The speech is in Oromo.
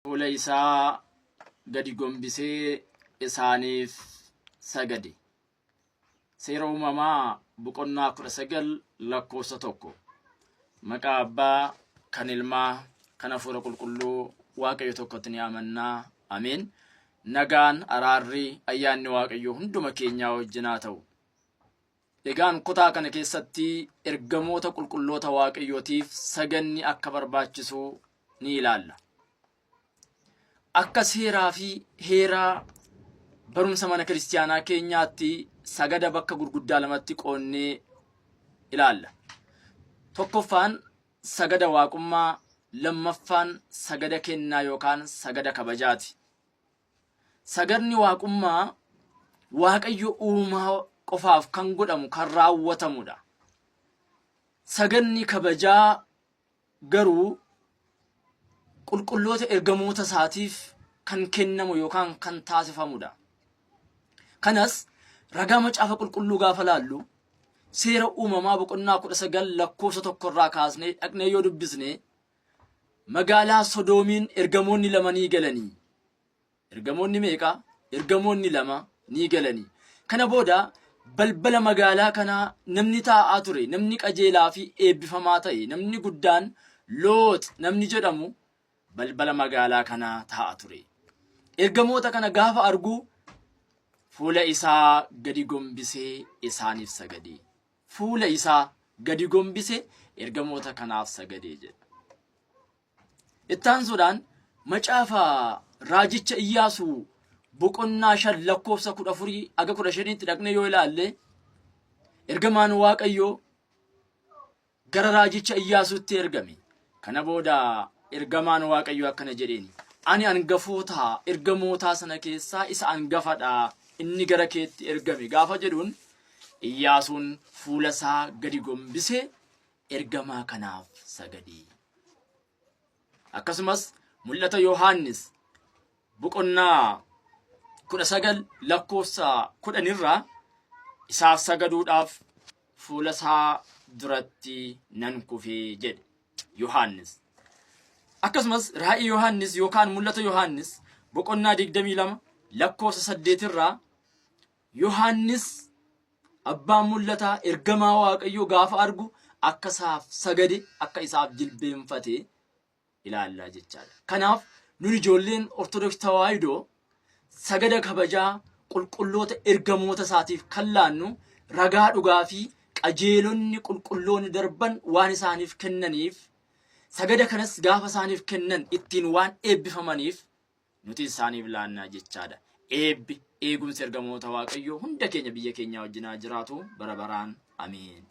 Fuula isaa gadi gombisee isaaniif sagade. Seera Uumamaa boqonnaa 19 lakkoofsa 1. Maqaa Abbaa, kan Ilmaa, kan Hafuura Qulqulluu Waaqayyo tokkotti ni amannaa. Ameen. Nagaan, araarri, ayyaanni Waaqayyoo hunduma keenyaa wajjin haa ta'u. Egaan kutaa kana keessatti ergamoota qulqulloota Waaqayyootiif saganni akka barbaachisu ni ilaalla. Akka seeraa fi heeraa barumsa mana kiristiyaanaa keenyaatti sagada bakka gurguddaa lamatti qoonnee ilaalla. Tokkoffaan sagada waaqummaa, lammaffaan sagada kennaa yookaan sagada kabajaati. Sagadni waaqummaa Waaqayyo uumaa qofaaf kan godhamu kan raawwatamudha. Sagadni kabajaa garuu qulqulloota ergamoota isaatiif kan kennamu yookaan kan taasifamudha. Kanas ragaa macaafa qulqulluu gaafa laallu seera uumamaa boqonnaa 19 lakkoofsa tokkorraa kaasnee dhaqnee yoo dubbisne Magaalaa Sodoomiin ergamoonni lama ni galanii. Ergamoonni meeqa? Ergamoonni lama ni galanii. Kana booda balbala magaalaa kanaa namni taa'aa ture, namni qajeelaa fi eebbifamaa ta'e, namni guddaan Loox namni jedhamu balbala magaalaa kanaa taa'a ture. Ergamoota kana gaafa argu fuula isaa gadi gombisee isaaniif sagade. Fuula isaa gadi gombise ergamoota kanaaf sagadee jedha. Ittaansuudhaan macaafa raajicha Iyyaasuu boqonnaa 5 lakkoofsa 14 aga 15tti dhaqnee yoo ilaalle ergamaan Waaqayyoo gara raajicha Iyyaasuutti ergame. Kana booda ergamaan Waaqayyoo akkana jedheen, Ani angafoota ergamootaa sana keessaa isa angafadha, inni gara keetti ergame gaafa jedhuun Iyyaasuun fuula isaa gadi gombisee ergamaa kanaaf sagade. Akkasumas mul'ata Yohaannis boqonnaa 19 lakkoofsa 10 irraa isaaf sagaduudhaaf fuula isaa duratti nan kufee jedhe Yohaannis. Akkasumas raa'ii Yohaannis yookaan mul'ata Yohaannis boqonnaa 22 lakkoofsa 8 irraa Yohaannis abbaan mul'ataa ergamaa Waaqayyoo gaafa argu akka isaaf sagade akka isaaf jilbeenfate ilaallaa jechaadha. Kanaaf nun ijoolleen Ortodoks Tawaahidoo sagada kabajaa qulqulloota ergamoota isaatiif kan laannu ragaa dhugaa fi qajeelonni qulqulloonni darban waan isaaniif kennaniif sagada kanas gaafa isaaniif kennan ittiin waan eebbifamaniif nuti isaaniif laannaa jechaadha. Eebbi eegumsi ergamoota Waaqayyoo hunda keenya biyya keenyaa wajjin haa jiraatu bara baraan. Ameen.